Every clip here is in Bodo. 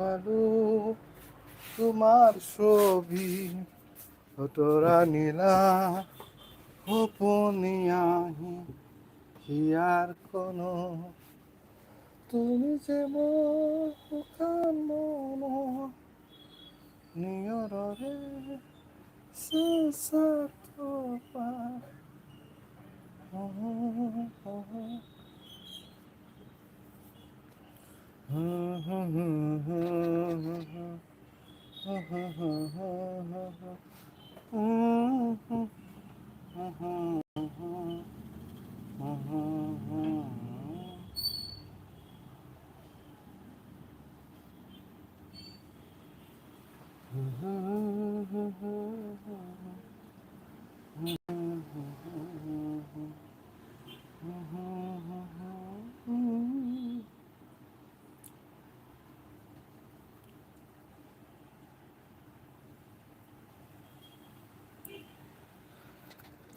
পালো তোমার ছবি তৰা নীলা সপোনি আহি হিয়াৰ কোনো তুমি যে মোৰ শুকান মনৰ নিয়ৰৰে চেঁচা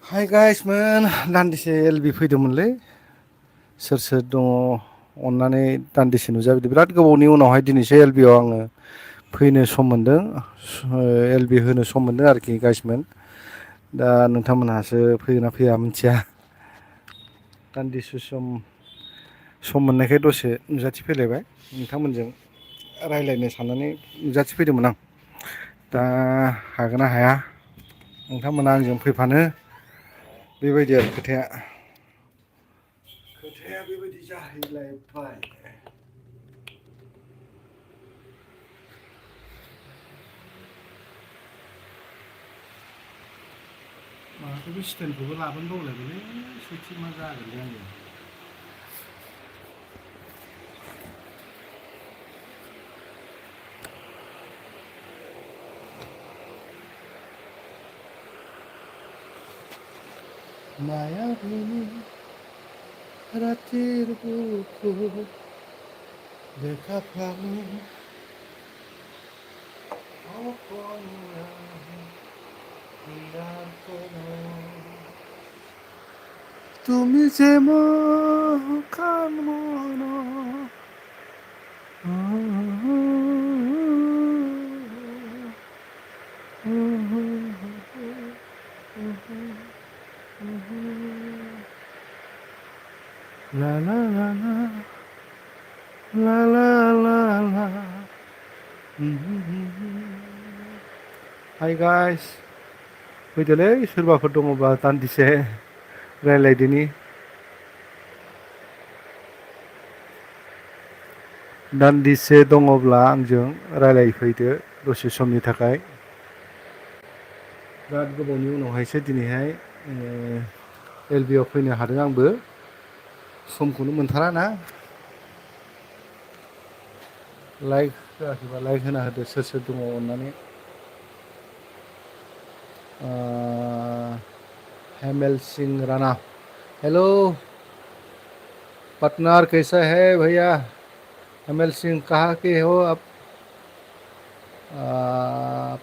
हाय गाइसमोन दान्दिसे एलबि फैदोंमोनलै सोर सोर दङ अन्नानै दान्दिसे नुजाफैदो बिराद गोबावनि उनावहाय दिनैसो एलबिआव आङो फैनो सम मोन्दों एलबि होनो सम मोन्दों आरोखि गाइसमोन दा नोंथांमोनहासो फैगोन ना फैया मिथिया दान्दिसे सम मोननायखाय दसे नुजाथिफैलायबाय नोंथांमोनजों रायज्लायनो साननानै नुजाथिफैदोंमोन आं दा हागोन ना हाया नोंथांमोना आंजों फैफानो बेबायदि आरो खोथाया बेबायदि जाहैलायबाय माथो बे स्टेन्डखौबो लाबोनो बावलायबायलै सयथि मा जागोनलै आङो মায়াবিনী রাতের বুকুর দেখা পাবো তুমি যে মন মন লা লা লা লা লা লা লা हाय गाइस फैदोलै सोरबाफोर दङब्ला दान्दिसे रायलायदिनि दान्दिसे दङब्ला आंजों रायलायफैदो दसे समनि थाखाय बिराद गोबावनि उनावहायसो दिनैहाय एलबिआव फैनो हादों आंबो समखौनो मोनथारा ना लाइक होआखैबा लाइक होना होदो सोर सोर दङ अन्नानै Hamel Singh Rana hello partner कैसा है भैया हेमेल सिंह कहाँ के हो आप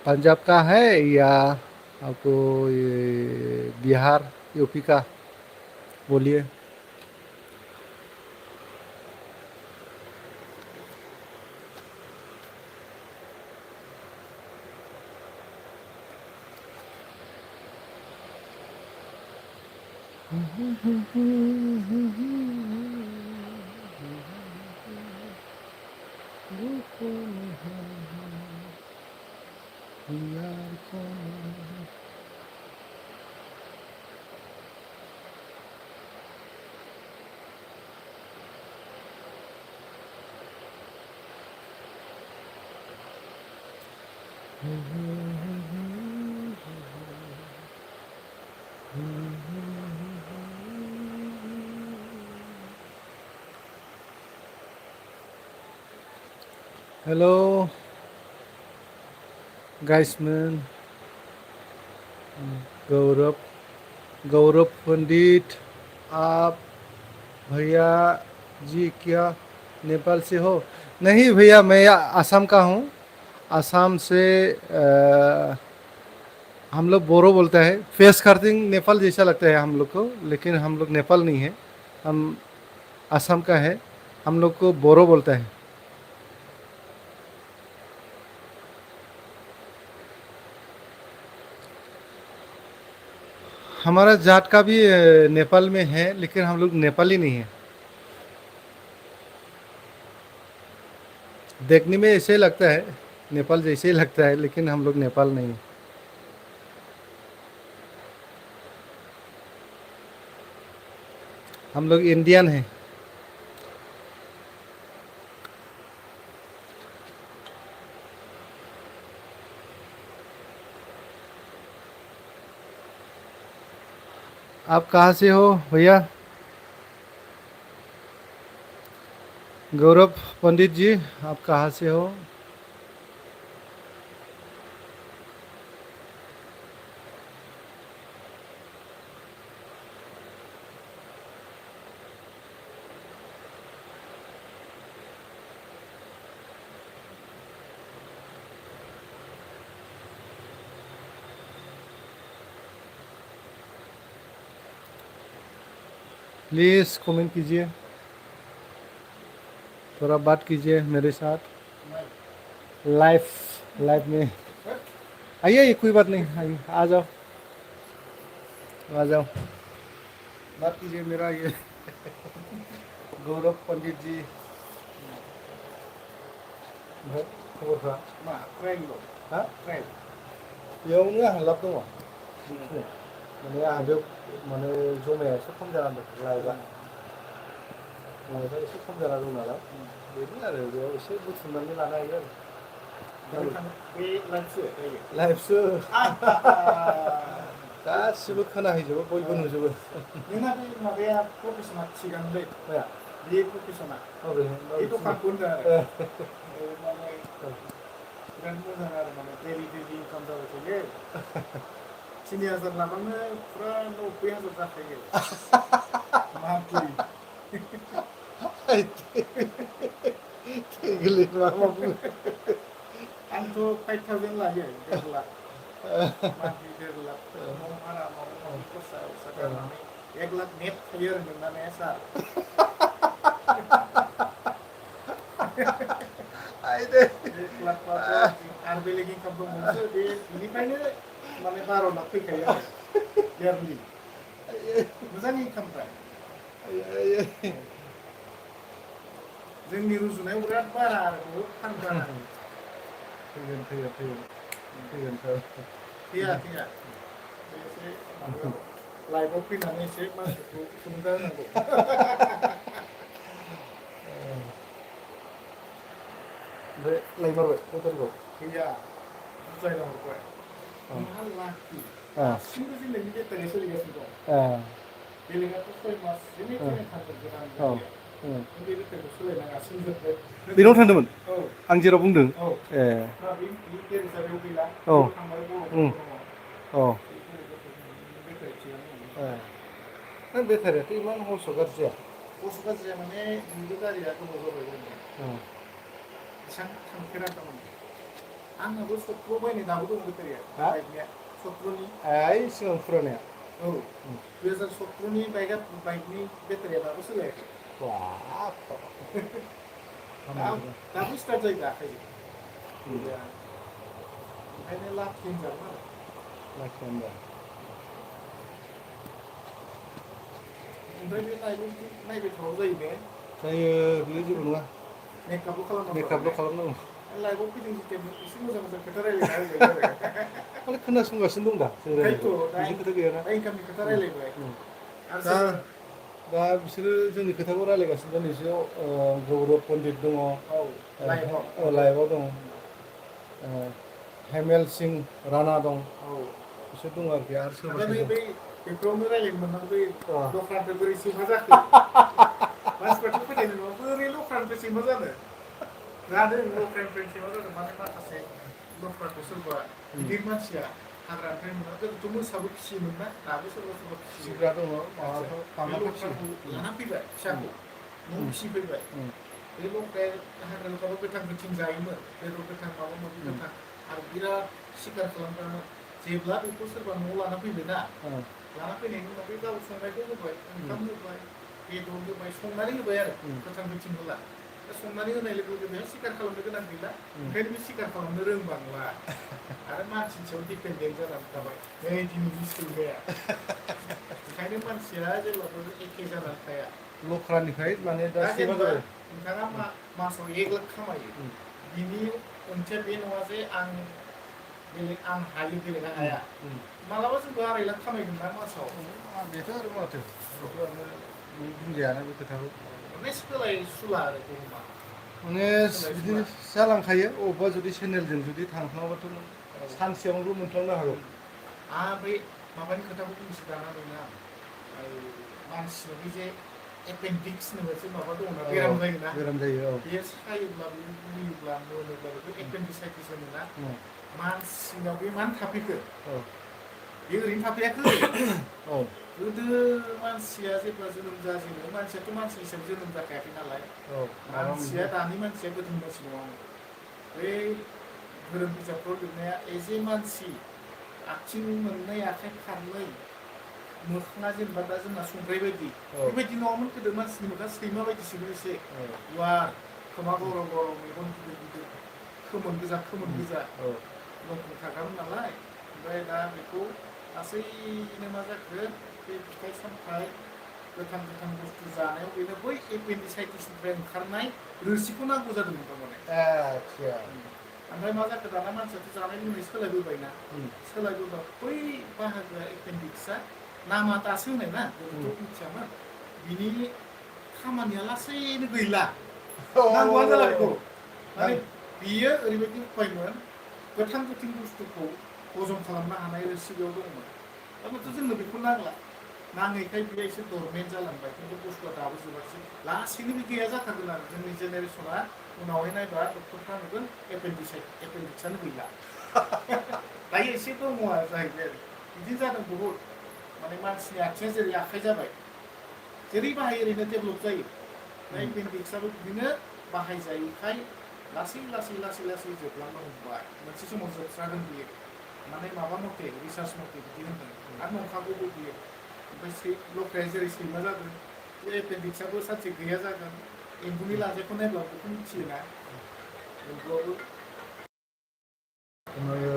पंजाब का है या आपको ये बिहार यूपी का बोलिए हेलो गाइसमैन गौरव पंडित आप भैया जी क्या नेपाल से हो नहीं भैया मैं आसाम का हूँ आसाम से हम लोग बोरो बोलते हैं फेस कार्टिंग नेपाल जैसा लगता है हम लोग को लेकिन हम लोग नेपाल नहीं है हम आसाम का है हम लोग को बोरो बोलता है हमारा जात का भी नेपाल में है, लेकिन हम लोग नेपाली नहीं है। देखने में ऐसे लगता है, नेपाल जैसे ही लगता है, लेकिन हम लोग नेपाल नहीं है। हम लोग इंडियन हैं। आप कहाँ से हो भैया? गौरव पंडित जी, आप कहाँ से हो? प्लीज़ कमेंट कीजिए, थोड़ा बात कीजिए मेरे साथ। लाइव लाइव में आइए, कोई बात नहीं, आइए, आ जाओ, आ जाओ, बात कीजिए। मेरा ये गौरव पंडित जी, ओमफ्राय खबरफ्रा मा ट्रेनल' हा? ट्रेन बेयावनो आंहा लाब दङ। माने आंहा बेयाव माने जमाया एसे खम जानानै दं, लाइभआ एसे खम जाना दं नालाय, बेनो आरो बेयाव एसे बुथुमनानै लानो हायो आरो। बे लाइफसो जायो लाइभसो गासिबो खोनाहैजोबो, बयबो नुजोबो। नोंना बे माबाया प्रफेसना थिगानोलै माया? बे प्रफेसना माबोरै? बे दखानखौ होनदों आरो माने बिराद मोजां आरो माने डेलि डेलि इनकाम जाबाय थायो। 3000 लाबानो फुरा 90,000 जाखायो मान्थलि। गोरलै मा बुङो? आंथ' 5,000 लायो 1.5 लाख मान्थलि 1.5 लाख न' भारा माबा माबि खरसा गारनानै 1 लाख नेट थायो आरो नोंना ने सार? आयदे 1 लाख बाथ' आरो बेलेग इनकाम दंबावोसो, बेनिफ्रायनो माने 12 लाख फैखायो आरो इयारलि। मोजां इनकामफ्रा जोंनि रुजुनायाव बिराद बारा आरो बहुद फान बारा। फैगोन थैया बे एसे माबायाव लाइभआव फैनानै एसे मानसिफोरखौ थुलुंगा होनांगौ। ओमफ्राय लायमारबाय हटेलखौ? गैया बुजायना हरबाय नोंहा लाखि दासिमबो जोंनि बेटारिया सोलिगासिनो दं। बेलेगाथ' 6 मास जेने थेने थांगोन गोदान गारिया, नों बे बेटारिखौ सोलायनाङासिनो जोब्बाय। बेनाव थांदोंमोन? औ आं जेराव बुंदों। औ ए दा बे गेरेजा बेयाव गैला, औ बेयाव थांबाय बर'फोर दङ। औ बेटारि थिगानो दं। नों बेटारियाथ' इमान हरस' गाज्रि जाया। हरस' गाज्रि जाया माने नोंनि गारिया गोबाव जाबाय बायनाया, एसेबां थांफेराखैमोन। आंनाबो 17 बायनाय दाबो दं बेटारिया बाइकनिया 17नि। ओइ सिगां फुरानाया? औ 2017नि बाइकनि बेटारिया दाबो सोलायाखै। दाबो स्टार्ट जायो गाखोयो। ओंखायनो लाखि होनजागोन आरो। लाखियानो दा। ओमफ्राय बे लाइभआव नायबाय थाबाबो जायो ने? जायो, बेयो जेबो नङा। मेकआपल' खालामनांगौ आरो मेकआपल' खालामनांगौ। लाइभआव फैदों जेथिया एसे मोजां मोजां खोथा रायलायना होजायो आरो। माने खोनासंगासिनो दं दा जों रायलायनायखौ, ओंखायनोथ' बिदि खोथा गैयाना। दा इनकामनि खोथा रायलायबाय आरो दा सोरबा दा बिसोरो जोंनि खोथाखौ रायलायगासिनो दं। नैजोआव गौरब पन्डित दङ, लाइभआव दङ, हेमेल सिं राणा दं, बिसोर दङ आरोखि। आरो सोरबा सोरबा बेफोरावनो रायलायनो मोननांगौ बै दखाननिफ्राय बोरै सैमा जाखो? मानसिफ्राथ' फोथायनाय नङा बोरै लख्रानिफ्राय सैमा जानो? जादों लख्रानिफ्राय सैमा जादों, माने माखासे लख्राखौ सोरबा गिदिर मानसिया हाग्रानिफ्राय मोना, गोदोथ' मोसाबो फिसियोमोन ना, दाबो सोरबा सोरबा फिसिग्रा दङ, बे माबाखौ लख्राखौ लाना फैबाय फिसाखौ न'आव फिसिफैबाय। बे लख्राया हाग्रानि माबा गोथां गोथां जायोमोन, बेदर गोथां माबा माबि गोथां, आरो बिराद सिखार खालामग्रामोन। जेब्ला बेखौ सोरबा न'आव लाना फैबाय ना, लाना फैनायनि उनाव बे गाव संनायखौ होबाय, ओंखाम होबाय, बेदर होबाय, संनानै होबाय आरो गोथां गोथां होला। संनानै होनाय लोगो लोगो बेयाव सिखार खालामनो गोनां गैला ओंखायनो बे सिखार खालामनो रोंबांला आरो मानसिनि सायाव डिपेन्डेन्ट जानानै थाबाय नै दिनैनि सैमाया ओंखायनो मानसिया जेब्लाबो एखे जानानै थाया लख्रानिफ्राय माने दा दा सैमा जेनेबा जाबाय नोंथाङा मासाव 1 लाख खामायो बिनि ओंथिया बे नङा जे आं हायो बेलेगा हाया मालाबा जोंबो 2.5 लाख खामायगोन ना मासाव बेथ' आरो माथो बुंजायाना बे खोथाखौ माने सोलाय सुला आरो बुहुमा माने बिदिनो जालांखायो अबेबा जुदि चेनेलजों जुदि थांफ्लाङाबाथ' नों सानसेयावनोबो मोनफ्लांनो हागौ बै माबानि खोथाखौ बुंसै दाना नोंना मानसिनाव जे एपेन्डिक्स होननाय मोनसे माबा दङना बेराम जायोना बेराम जायो औ बेयो सायोब्ला बुयोब्ला मोनोब्ला बेखौ एपेन्डिसाइटिस होनोना मानसिनाव बे मानो थाफैखो बे ओरैनो थाफैयाखै औ गोदो मानसिया जेब्ला जोनोम जाजेनो मानसियाथ' मानसि हिसाबै जोनोम जाखायाखै नालाय मानसिया दानि मानसिया गोदोनि मानसि नङामोन बै धोरोम बिजाबफ्राव लिरनाया एजे मानसि आथिं मोननै आखाइ फारनै मोखाङा जेनेबा दा जोंना संग्राय बायदि बेबायदि नङामोन गोदो मानसिनि मोखाङा सैमा बायदिसोमोन एसे गुवार खोमा गरं गरं मेगन गिदिर गिदिर खोमोन गोजा लंथं थाग्रामोन नालाय ओमफ्राय दा बेखौ लासैनो मा जाखो बे फिथाइ सामथाइ गोथां बुस्थु जानायाव बेनो बै एपेन्डिसाइटिसनिफ्राय ओंखारनाय रोसिखौ नांगौ जादोंमोन थारमाने ओमफ्राय मा जाखो दाना मानसियाथ' जानाय लोंनाय सोलायबोबायना सोलायबोबा बै बाहागोआ एपेन्डिक्सआ नामा दासो होनाय ना गोदोथ' मिथियामोन बिनि खामानिया लासैनो गैला नांगौआनो जाला बेखौ माने बियो ओरैबायदि उपायमोन गोथां बुस्थुखौ हजम खालामनो हानाय रोसि बेयाव दंमोन दाथ' जोंनो बेखौ नांला नाङैखाय बेयो एसे डरमेन्ट जालांबाय खिन्थु बुस्थुआ दाबो जोबाखिसै लासैनो बे गैया जाथारगोन आरो जोंनि जेनेरेसना उनावहाय नायबा डक्टरफ्रा नुगोन एपेन्डिक्सआनो गैला दायो एसे दङ जाहैबाय आरो बिदि जादों बहुद माने मानसिनि आथिङा जेरै आखाइ जाबाय जेरै बाहायो ओरैनो डेभेलप जायो दा एपेन्डिक्सआबो बिदिनो बाहायजायैखाय लासै जोबलांनो हमबाय मोनसे समाव जोबस्रागोन बियो माने माबा मथे रिसार्च मथे बिदि होनदों आरो नंखागौबो बियो ओमफ्राय लख्राया जेरै सैमा जादों बे एपेन्डिक्सआबो सानसे गैया जागोन एम्बुनि लान्जायखौ नायब्ला बेखौ मिथियोना एम्बुआबो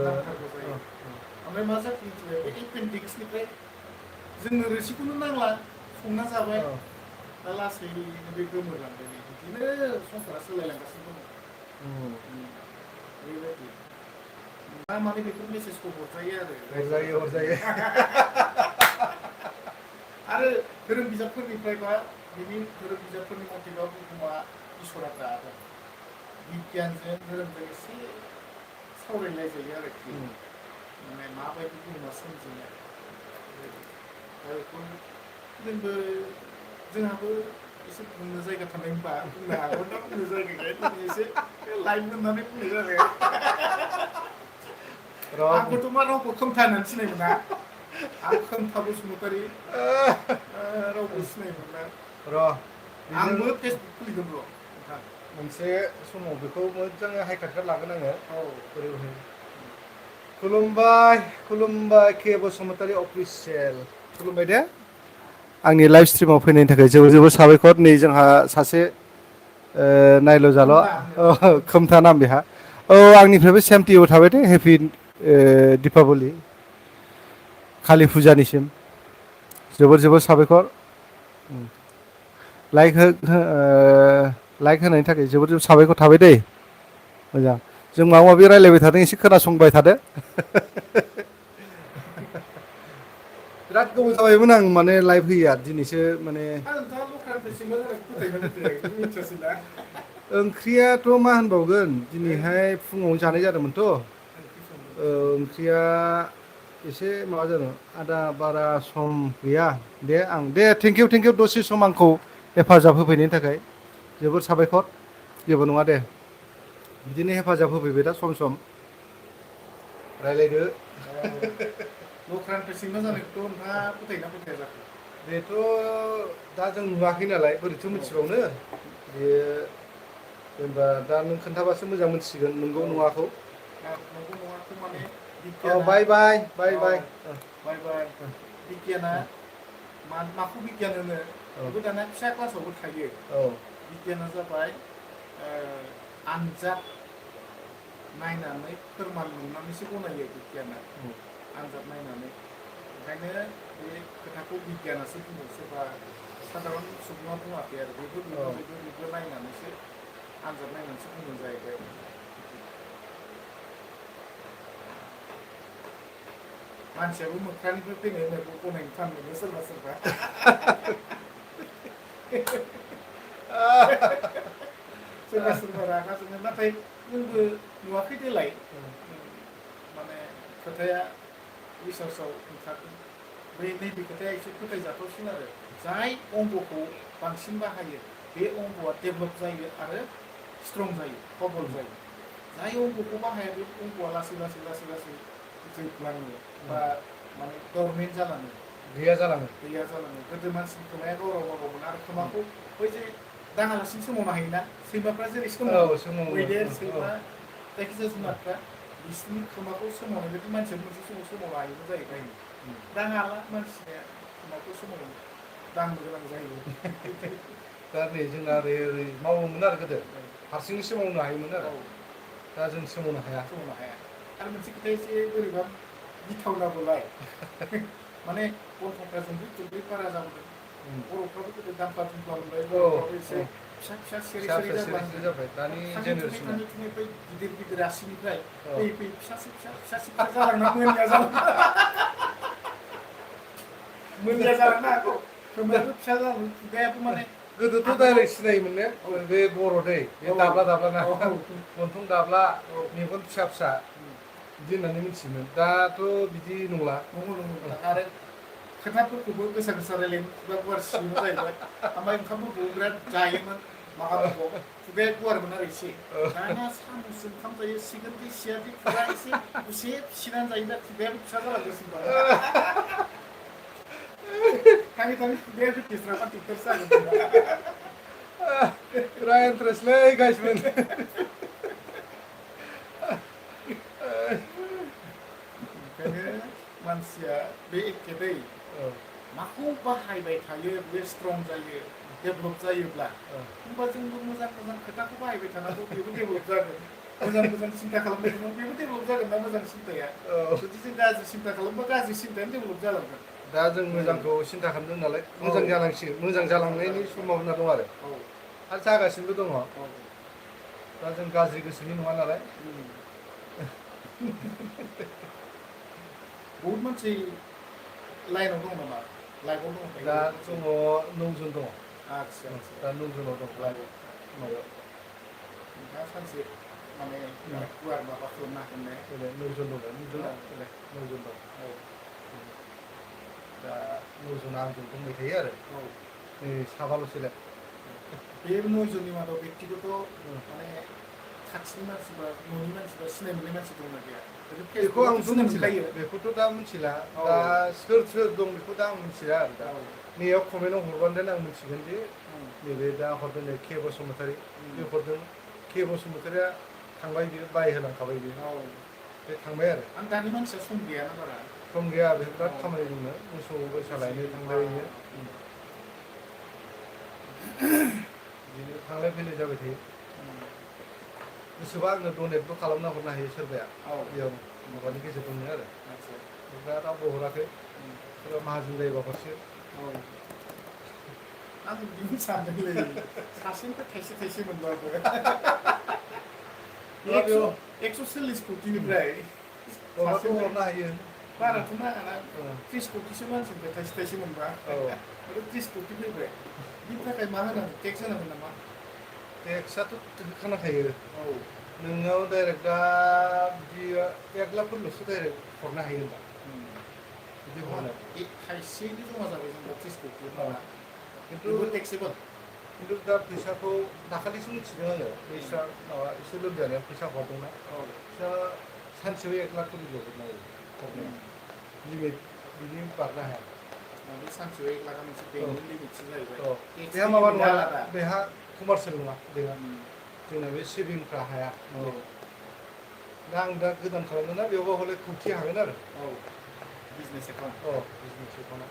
नांथारगौ जायो ओमफ्राय मा जाखो मिथिबाय बे एपेन्डिक्सनिफ्राय जोंनो रोसिखौनो नांला संना जाबाय दा लासैनो बे गोमोरलांबाय बिदिनो संसारा सोलायलांगासिनो दङ बेबायदि दा माने बेफोर मेसेजखौ हरजायो हरजायो आरो धोरोम बिजाबफोरनिफ्रायबा बिनि धोरोम बिजाबफोरनि मथेबा बुहुमा इसोरा दादों बिगियानजों धोरोमजों एसे सावरायलायजायो आरोखि माने माबायदि बुहुमा सोमजिनाय दा बेखौ जोंहाबो एसे बुंनो जायगा थानायबा बुंनो हागौ ना बुंनो जायगा गैया दिनै एसे लाइभ होननानै बुंनाय जाबाय आंखौथ' मा रावबो खोमथा होननानै सिनाय मोना आं खोमथा बसुमतारी रावबो सिनाय मोना आंबो फेसबुक खुलिगोन र' नोंथां मोनसे समाव बेखौ मोजाङै हाइकार्ड लागोन आङो औ खुलुमबाय के बसुमतारी अफिसियेल खुलुमबाय दे आंनि लाइभ स्ट्रिमाव फैनायनि थाखाय जोबोर साबायखर नै जोंहा सासे नायल' जाल' खोमथा नाम बेहा औ आंनिफ्रायबो सेम टु इउ थाबाय दे हेपि दिपावलि कालि फुजानिसिम जोबोर साबायखर लाइक होनायनि थाखाय जोबोर साबायखर थाबाय दै मोजां जों माबा माबि रायज्लायबाय थादों एसे खोनासंबाय थादो बिराद गोबाव जाबायमोन आं माने लाइभ होयिया दिनैसो माने ओंख्रियाथ' मा होनबावगोन दिनैहाय फुङावनो जानाय जादोंमोनथ' ओंख्रिया एसे माबा जादों आदा बारा सम गैया दे थेंकिउ दसे सम आंखौ हेफाजाब होफैनायनि थाखाय जोबोर साबायखर जेबो नङा दे बिदिनो हेफाजाब होफैबाय दा सम रायज्लायदो लख्रानिफ्राय सैमा जानायखौथ' नोंथाङा फोथायोना फोथाया जाखो बेथ' दा जों नुवाखै नालाय बोरैथो मिथिबावनो बेयो जेनेबा दा नों खोन्थाबासो मोजां मोनथिसिगोन नंगौ नङाखौ नंगौ नङाखौ माने बाय बिगियाना माखौ बिगियान होनो बेबो दाना फिसा क्लासावबो थायो बिगियाना जाबाय आनजाद नायनानै फोरमान मोननानैसो गनायो बिगियाना आनजाद नायनानै ओंखायनो बे खोथाखौ बिगियानासो बुङो सोरबा साधारन सुबुङा बुङाखै आरो बेबो नायनानैसो आनजाद नायनानैसो बुंनो जाहैबाय मानसियाबो मोख्रानिफ्राय फैनाय होननायखौ गनायनो थान मोनो सोरबा सोरबा सोरबा सोरबा रागा जोङो नाथाय जोंबो नुवाखै देलाय माने खोथाया रिसार्चआव ओंखारदों नैबे खोथाया एसे फोथायजाथावसिन आरो जाय अंगखौ बांसिन बाहायो बे अंगआ डेभेलप जायो आरो स्ट्रं जायो प्रबल जायो जाय अंगखौ बाहाया बे अंगआ लासै लासै लासै लासै जोबलाङो बा माने डरमेन्ट जालाङो गैया जालाङो गोदो मानसिनि खोमाया गौरव गौरवमोन आरो खोमाखौ बै जे दाङालासिनो सोमावनो हायोना सैमाफ्रा जेरै सोमावो मैदेर सैमा जायखिजाया जुनारफ्रा बिसोरनि खोमाखौ सोमावनाय बायदि मानसिया मोनसे समाव सोमावनो हायोमोन जाहैबाय दाङाला मानसिया खोमाखौ सोमावनो दांनो गोनां जायो दा नै जोंना ओरै मावोमोन आरो गोदो हारसिंनो सोमावनो हायोमोन आरो दा जों सोमावनो हाया आरो मोनसे खोथा एसे बोरैबा गिथावनाबोलाय माने गन्थंफ्रा जोंब्रै बारा जाबोदों बर'फ्राबो गोदो दामपा दुमपा मोनबाय बर'फ्राबो एसे फिसा फिसा सेरै जाबाय दानि जेनेरेसनाव गिदिर गिदिर आसिनिफ्राय फैयै फैयै फिसासो फिसा जालांना मोननिया जालांनो हागौ खोमायाबो फिसा जालाङो खुगायाबो माने गोदोथ' डाइरेक्ट सिनायोमोन ने बे बर' दै बे दाब्ला ना गन्थं दाब्ला मेगन फिसा फिसा बिदि होननानै मिथियोमोन दाथ' बिदि नंला आरो खोथाफोरखौबो गोसा गोसा रायलायनो खुगा गुवार सियोमोन जाहैबाय ओमफ्राय ओंखामफोरखौ बिराद जायोमोन माबाफोरखौ खुगाया गुवारमोन आरो एसे दाना साम'सो ओंखाम जायो सिगोनदि सियादि खुगा एसे गुसेब सिनानै जायो दा खुगायाबो फिसा जालांगासिनो थाङै थाङै खुगाया फिसा टिकेटसो जागोन बिराद इन्टारेस्टलै गाइसमोन ओंखायनो मानसिया बे एखे दै माखौ बाहायबाय थायो बे स्ट्रं जायो डेभेलप जायोब्ला होमबा जोंबो मोजां खोथाखौ बाहायबाय थानांगौ बेबो डेभेलप जागोन मोजां सिन्था खालामबाय थानांगौ बेबो डेभेलप जागोन ना मोजां सिन्थाया जुदि जों गाज्रि सिन्था खालामबा गाज्रि सिन्थायानो डेभेलप जालांगोन दा जों मोजांखौ सिन्था खालामदों नालाय मोजां जालांसिगोन मोजां जालांनायनि सम्भाबना दं आरो जागासिनोबो दङ दा जों गाज्रि गोसोनि नङा नालाय बहुत मानसि लाइनाव दं नामा लाइफआव दं दा दङ 9 जन दङ आदसा दा 9 जनाव दं लाइफआव नोंथाङा सानसे माने गुवार माबा खालामनो हागोन ने 9 जन दं 9 जन दं दा 9 जना आंजों दंबाय थायो आरो नै साबाल'सैलाय बे 9 जननि मादाव बेक्तिगत माने खाथिनि मानसि बा न'नि मानसि बा सिनाय मोननाय मानसि दंना गैया बेखौ आंथ' मिथिला बेखौथ' दा मिथिला दा सोर दं बेखौ दा आं मिथिला आरो दा नैयाव कमेन्टआव हरबानो आं मिथिगोन जे नैबे दा हरदों नै के बसुमतारी बे हरदों के बसुमतारीया थांबाय बियो बाय होलांखाबाय बियो बे थांबाय आरो आं दानि मानसिया सम गैयाना बारा सम गैया बे बिराद खामानि दंनो मोसौ बैसा लायनो थांलाय बियो बिदिनो थांलाय फैलाय जाबाय थायो गोसोबा आंनो डनेटबो खालामना हरनो हायो सोरबाया बेयाव माबानि गेजेरजोंनो आरो दा रावबो हराखै सोरबा माहाजोन जायोबा हरसिगोन आं बिदिनो सानदोंलै सासेनिफ्राय थाइसे मोनबाबो 140 कौटिनिफ्राय हरबाथ' हरनो हायो बाराथ' नाङाना 30 कौटिसो मानसिनिफ्राय थाइसे मोनबा 30 कौटि फैबाय बिनि थाखाय मा होनांगौ टेक्स होनांगोन नामा टेक्सआथ' होखानांखायो नोंनाव डाइरेक्ट दा बिदि 1 लाखफोरल'सो डाइरेक्ट हरनो हायो होनबा बिदि हरनो थाइसेनि जमा जाबाय जोंना 30 कौटि नङा खिन्थु टेक्सेबल खिन्थु दा फैसाखौ दाखालिसो मिथिदों आङो फैसा माबा एसे लोमजानाया फैसा हरदोंना फैसा सानसेयाव 1 लाख करिल' हरनांगौ हरनाया लिमिट बिनि बारनो हाया सानसेयाव 1 लाखा मोनसे बेंकनि लिमिटसो जाहैबाय बेहा माबा नङा बेहा कमार्सियेल नङा बेहा जोंना बे सेभिंफ्रा हाया दा आं दा गोदान खालामदों ना बेयावबा हले कौटि हागोन आरो बिजनेस एकाउन्ट बिजनेस एकाउन्टआ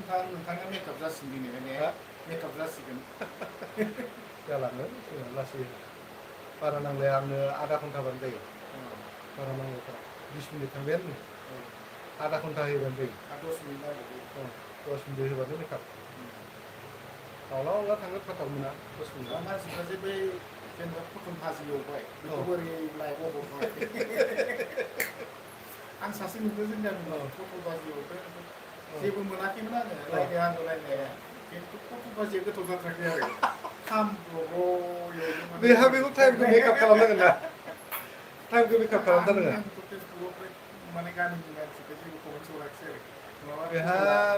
नोंथाङा मेकआप जासिगोन दिनै ने हा? मेकआप जासिगोन जालाङो जोंना लासै बारा नांलाया आंनो आधा घन्टाबानो जायो बारा नांलायथारा 20 मिनिट थांबायानो नै आधा घन्टा होयोबानो जायो 10 मिनिट नांगौ 10 मिनिट होबानो मेकआप माब्लाबा माब्लाबा थांगोन फाथाव मोना 10 मिनिट मानसिफ्रा जे बै जेनेबा फटन भाजि एवबाय बेखौ बोरै लाइफआव हरबाय आं सासे नुदों जोंनि गामियाव फटन भाजि एवबाय जेबो मोनाखैमोन आङो आंबो नायनाया खिन्थु फटन भाजिया गोथाव जाथाराखै आरो खामब्र'ब्र' एवदों बेहा बेखौ टाइमखौ मेकआप खालामनांगोन ना टाइमखौ मेकआप खालामथारनांगोन आंथ' फेसबुकआव माने गामिनि मानसिखौ जेबो कमेन्टस हराखिसै आरो नङाबा बेहा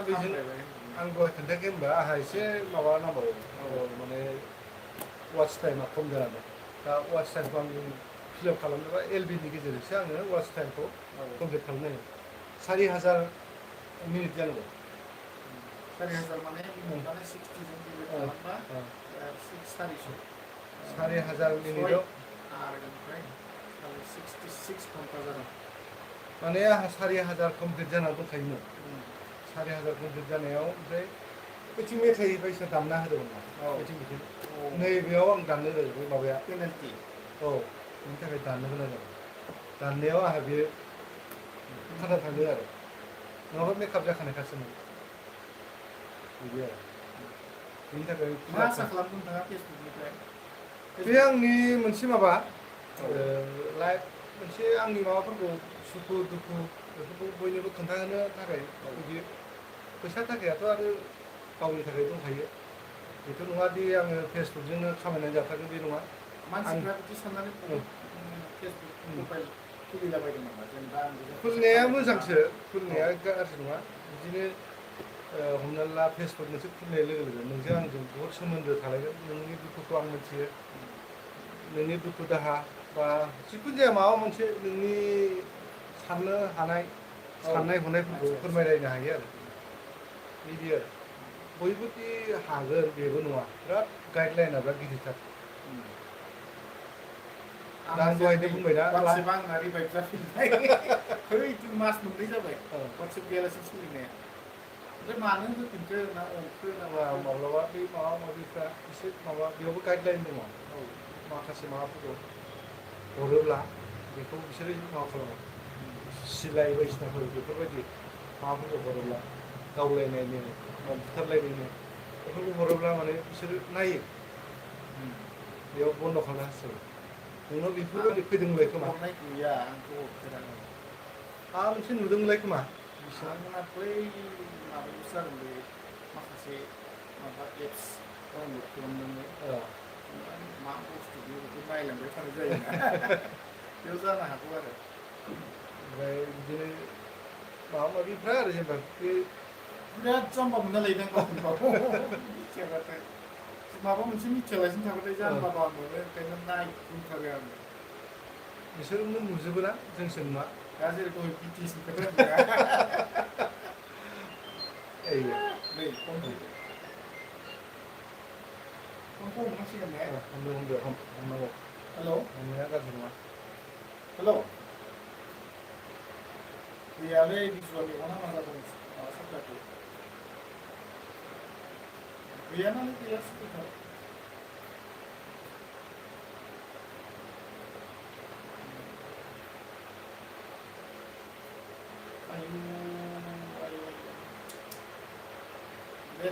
बेजों खामलायबाय आं दहाय खोन्थायाखै होनबा आंहा एसे माबा नांबावो माने वाच टाइमा खम जाना दं दा वाच टाइमखौ आं फिलआप खालामनोबा एलबिनि गेजेरजोंसो आङो वाच टाइमखौ कमप्लिट खालामनांगोन 4000 मिनिट जानांगौ 4000 माने 60 जों डिभाइड खालामबा 400 4000 मिनिटआव आरो ओमफ्राय 66 घन्टा जादों माने आंहा 4000 कमप्लिट जाना दंखायोमोन 4000 कमप्लिट जानायाव ओमफ्राय बैथिं मेथाइ बायदिसिना दामना होदोंमोन ना बैथिं नैबेयाव आं दाननो रोङो बे माबाया पेनाल्टि औ बेनि थाखाय दाननो गोनां जादों दाननायाव आंहा बे खाना थांदों आरो नङाबा मेकआप जाखानायखासोमोन बिदि आरो बेनि थाखाय मा आसा खालामदों नोंथाङा फेसबुकनिफ्राय बे आंनि मोनसे माबा लाइफ मोनसे आंनि माबाफोरखौ सुखु दुखु बेफोरखौ बयनोबो खोन्थाहोनो थाखाय बिदि फैसा थाखायाथ' आरो गावनि थाखाय दंखायो बेथ' नङा दि आङो फेसबुकजोंनो खामायनानै जाथारगोन बे नङा मानसिफ्रा बिदि साननानै फेसबुक प्रफाइल खुलिलाबायदों नामा जेनेबा खुलिनाया मोजांसो खुलिनाया गाज्रि नङा बिदिनो हमना ला फेसबुक मोनसे खुलिनाय लोगो लोगो नोंजों आंजों बहुद सोमोन्दो थालायगोन नोंनि दुखुखौ आं मिथियो नोंनि दुखु दाहा बा जिखुनु जाया माबा मोनसे नोंनि साननो हानाय साननाय हनायफोरखौ फोरमायलायनो हायो आरो बिदि आरो बयबोदि हागोन बेबो नङा बिराद गाइडलाइना बिराद गिदिरथार दा आं दहायनो बुंबायना वाट्सएपआ आंना रिभाइभ जाफिनबाय खैदिन मास मोननै जाबाय वाट्सएप गैयालासिनो सोलिनाया ओमफ्राय मानो होफिनखो ना अंखो ना माब्लाबा बे माबा माबिफ्रा एसे माबा बेयावबो गाइडलाइन दङ माखासे माबाफोरखौ हरोब्ला बेखौ बिसोरो माबा खालामो सिलाइ बायदिसिनाफोर बेफोरबायदि माबाफोरखौ हरोब्ला गावलायनायनो बुथारलायनायनो बेफोरखौ हरोब्ला माने बिसोरो नायो बेयाव बन्द' खालामनो हासिगोन नोंनाव बेफोरबायदि फैदोंलाय खोमा हरनाय गैया आंथ' हरफेराखै माबा मोनसे नुदोंलाय खोमा आंना बै माबायावसो जादोंलै माखासे माबा एप्स डाउनलड खालामनानै मा बुस्थु बेखौ नायलांबाय थानाय जायोना बेयाव जानो हागौ आरो ओमफ्राय बिदिनो माबा माबिफ्रा आरो जेनेबा बे बिराद जाम्बा मोनना लायोदां गावखौनो गाव मिथियाबाथाय माबा मोनसे मिथियालासिनो थाबाथाय जाम्बा बा मोनो ओंखायनो नायग्लुंथारो आङो बिसोरनो नुजोबो ना जोंसो नुवा दा जेरै दहाय बिटिएसनि खोथा होनदोंना नै फन फैदों फनखौ हमनांसिगोन ने हमनांगौ हेलौ हमनाया गाज्रि नङा हेलौ गैयालै बिजुआ मेगन हामा जादों माबा साप्लायखौ गैयानालै गैया सिकिउरिटियाव आयु आयु दे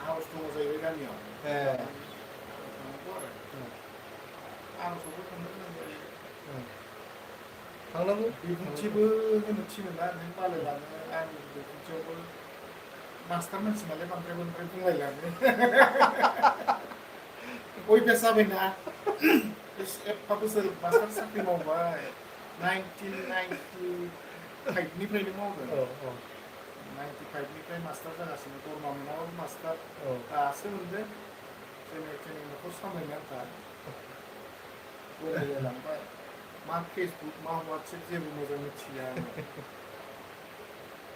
आर'ज दङ जाहैबाय गामियाव थांनांगौ आरो आर'जआवबो थांनो गोनां जायो थांनांगौ बिबुंथिबो होनो थिनोना नों बालायलाङो आं बिबुंथियावबो मास्टार मानसि नालाय बांद्राय बुंलायलाङो अयभास जाबायना एफा बोसोर मास्टार साख्रि मावबाय 1995निफ्रायनो मावदों 95निफ्राय मास्टार जागासिनो दरमा मोनाबाबो मास्टार दासो मोनदों जेने थेने न'खर सामलायनो आन्था बोरायलायलांबाय मा फेसबुक मा वाट्सएप जेबो मोजां मिथिया आङो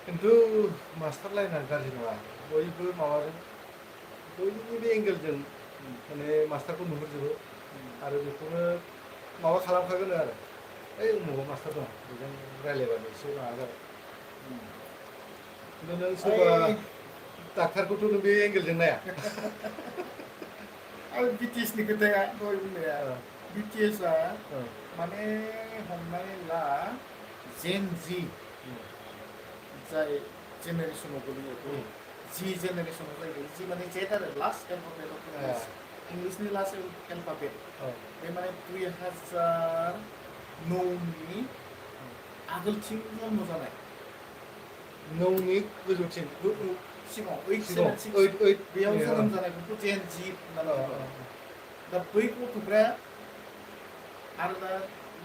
खिन्थु मास्टार लाइना गाज्रि नङा बयबो माबाजों बयनिबो एंगेलजों माने मास्टारखौ नुहुरजोबो आरो बेखौनो माबा खालामखागोन आरो ओइ उमुगाव मास्टार दं बेजों रायज्लायबानो एसे माबा जाबाय नों सोरबा डाक्टारखौथ' नों बे एंगेलजों नाया आरो बिटिएसनि खोथाया दहाय बुंनाया बिटिएसआ माने हमनानै ला जेन जि जाय जेनेरेसनाव गोलैयो जि जेनेरेसनाव जायो जि माने जेट आरो लास्ट एलफाबेट अफ इंलिस इंलिसनि लास्ट एलफाबेट बे माने 2009नि आगोलथिं जन्म जानाय 9नि गोजौथिं सिगाङाव सिगाङाव 876 बेयाव जोनोम जानायफोरखौ जेन जि होननानै बुङो दा बै गथ'फ्रा आरो दा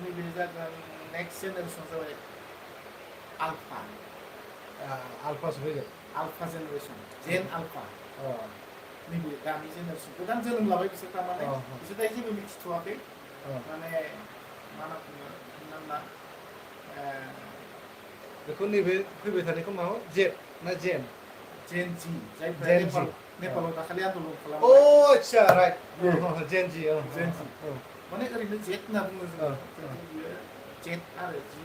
नैबे जागोन नेक्स्ट जेनेरेसन जाबाय आल्फा आल्फासो फैगोन आल्फा जेनेरेसन जेन आल्फा नैबे दानि जेनेरेसन गोदान जोनोम लाबाय बिसोर थारमाने बिसोर दायो जेबो मिथिथ'वाखै माने मा होनना बुङो हमना ला बेखौ नैबे फैबाय थानायखौ माबा जेट ना जेन जेन जि जायफ्रा जेन जि नेपालाव दाखालि आन्दलन अ खालामबाय आच्छा राइट जेन जि जेन जि माने ओरैनो जेट होनना बुङो जोङो खिन्थु बियो जेट आरो जि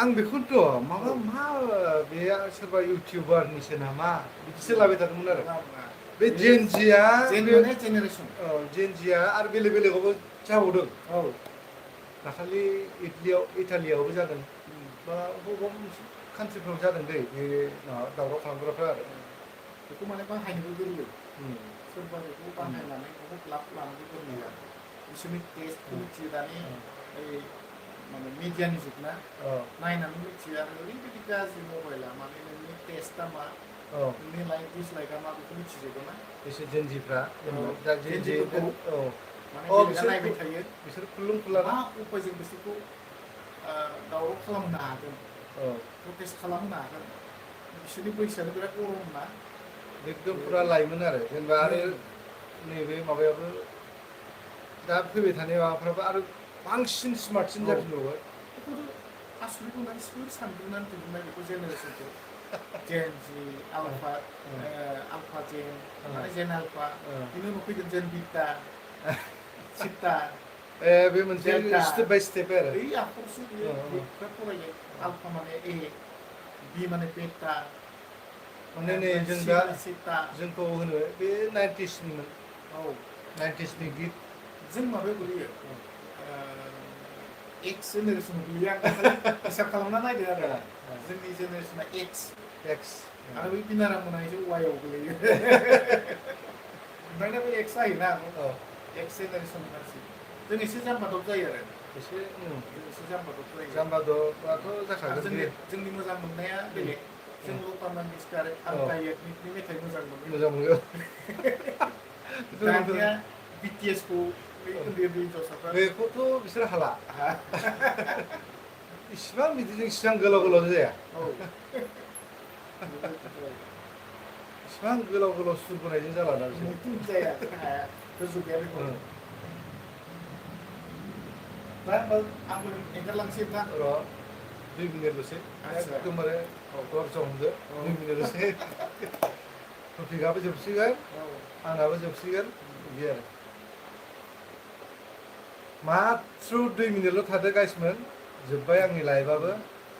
आं बेखौथ' माबा मा बे सोरबा इउटिउबारनिसो नामा बिदिसो लाबाय थादोंमोन आरो बे जेन जिया जेन माने जेनेरेसन जेन जिया आरो बेलेग बेलेगावबो जाबावदों औ दाखालि इटालियावबो जादों बा बबेबा मोनसे कान्ट्रिफ्राव जादों दै बे दावराव खालामग्राफ्रा आरो बेखौ माने बाहायनोबो गोरलै सोरबा बेखौ बाहायनानै बहुद लाब लानोबो गोरलै आरो बिसोरनि टेस्टखौ मिथियो दानि ओइ माने मिडियानि जुग ना नायनानै मिथियो आरो ओरैबायदि गाज्रि मबाइला माने नोंनि टेस्टआ मा नोंनि लाइक डिसलाइकआ मा बेखौ मिथिजोबो ना बिसोर जेनजिफ्रा दा जेनजिफोरखौ माने बेलेगा नायबाय थायो बिसोर खुलुम खुला मा उपायजों बिसोरखौ दावराव खालामनो हागोन प्रटेस्ट खालामनो हागोन बिसोरनि बैसोआनो बिराद गरम ना एकदम फुरा लाइमोन आरो जेनेबा आरो नैबे माबायाबो दा फैबाय थानाय माबाफ्राबो आरो बांसिन स्मार्टसिन जाफिनबावबाय आसरित मोननानै सोर सानग्रोनानै दिहुननाय बेखौ जेनेरेसनखौ जेन जि आल्फा आल्फा जेन माने जेन आल्फा बिनि उनाव फैगोन जेन बिटा सिटा बे मोनसे स्टेप बाय स्टेप आरो बै आखरसो बियो बेखौ फरायो आल्फा माने ए बि माने बेटा माने नै जों दा जोंखौ होनो बे 90sनिमोन औ 90sनि गित जों माबायाव गोलैयो एक्स जेनेरेसन गोलैयो आं हिसाब खालामना नायदो आरो जोंनि जेनेरेसना एक्स आरो बै बिनारा मोना एसे वाइआव गोलैयो ओमफ्राय दा बे एक्स जायोना एक्स जेनेरेसन मानसि जों एसे जाम्बा दब जायो आरो एसे जाम्बा दब जायो जाम्बा दबाथ' जाखागोन जोंनि मोजां मोननाया बेलेग जों लता मांगेशकार आलका याग्निकनि मेथाइ मोजां मोनो दानिया बिटिएसखौ उन्दै उन्दै हिन्जावसाफ्रा बेखौथ' बिसोर हाला इसिबां बिदिजों इसिबां गोलाव गोलाव जाया इसिबां गोलाव गोलाव सुर बोनायजों जाला दा बिसोर जाया गोजौ गैया बेखौ दा आंबो एंगारलांसै नोंथां र' 2 मिनिटल'सै एकदमबारे धर्ज हमदो 2 मिनिटल'सै टपिकआबो जोबसिगोन आंनाबो जोबसिगोन बिदि आरो माथ्र 2 मिनिटल' थादो गाइसमोन जोब्बाय आंनि लाइफआबो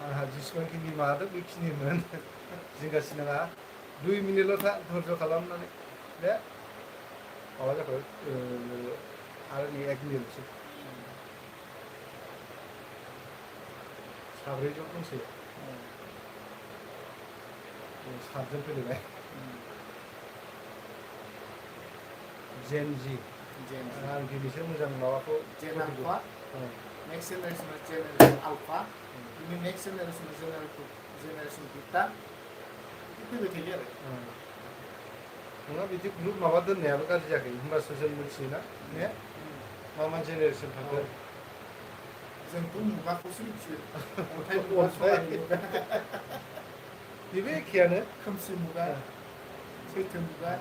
आंहा जेसेबांखिनि माबादों बेखिनिमोन जिंगासि नाङा 2 मिनिटल' था धर्ज खालामनानै दे माबा जाबाय आरो नै 1 मिनिटल'सै साब्रैजों दंसै सातजोन फैलायबाय जेन जि आं दिनैसो मोजां माबाखौ जेन alpha next generation generation alpha बिनि नेक्स्ट जेनेरेसन बिटा फैबाय थायो आरो नङा बिदि ग्रुप माबा दोननायाबो गाज्रि जायाखै होमबासो जों मिथियोना ने मा मा जेनेरेसन थांगोन जोंथ' मुगाखौसो मिथियो अन्थाइ मुगा सनानि मुगा बेबो एखेयानो खोमसि मुगा सैथो मुगा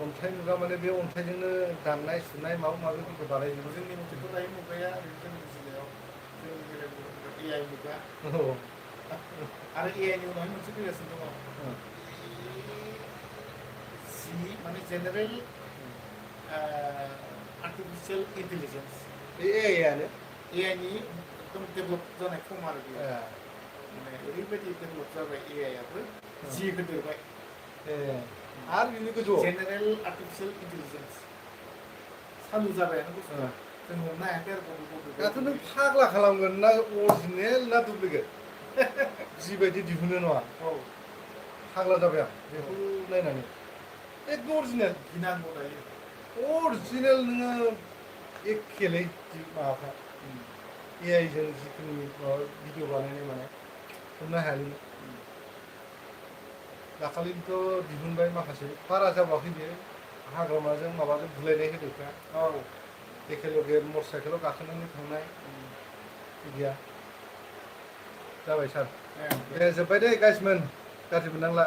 अन्थाइ मुगा माने बे अन्थाइजोंनो दाननाय सुनाय माबा माबिफोरखौ बानायजोबो जोंनि मथेथ' दायो मुगाया ओरैनो जोंनि जिल्लायाव जोंनि बेलायाव एआइ मुगा आरो एआइनि उनावहाय मोनसे फैगासिनो दङ जि माने जेनेरेल आर्टिफिशियेल इन्टेलिजेन्स बे एआइआनो एआइनि एकदम डेभेलप जानाय फर्म आरो बेयो माने ओरैबायदि डेभेलप जाबाय एआइआबो जि होदेरबाय ए आरो बिनि गोजौआव जेनेरेल आर्टिफिशियेल इन्टेलिजेन्स चालु जाबायानो बुस्थुआ जों हमनो हायाखै आरो दाथ' नों फाग्ला खालामगोन ना अरिजिनेल ना डुप्लिकेट जिबायदि दिहुनो नङा औ फाग्ला जाबाय आं बेखौ नायनानै एकदम अरिजिनेल गिनांगौ दायो अरिजिनेल नोङो एखेलै माबाफ्रा AI जों जिखुनु माबा भिडिअ बानायनाय माने हमनो हायालै दाखालिथ' दिहुनबाय माखासे बारा जाबाखै बेयो हाग्रामाजों माबाजों बुलायनाय होदोंफ्रा औ एखेलगे मटर साइकेलाव गाखोनानै थांनाय बिदिया जाबाय सार दे जोब्बाय दे गाइसमोन गाज्रि मोननांला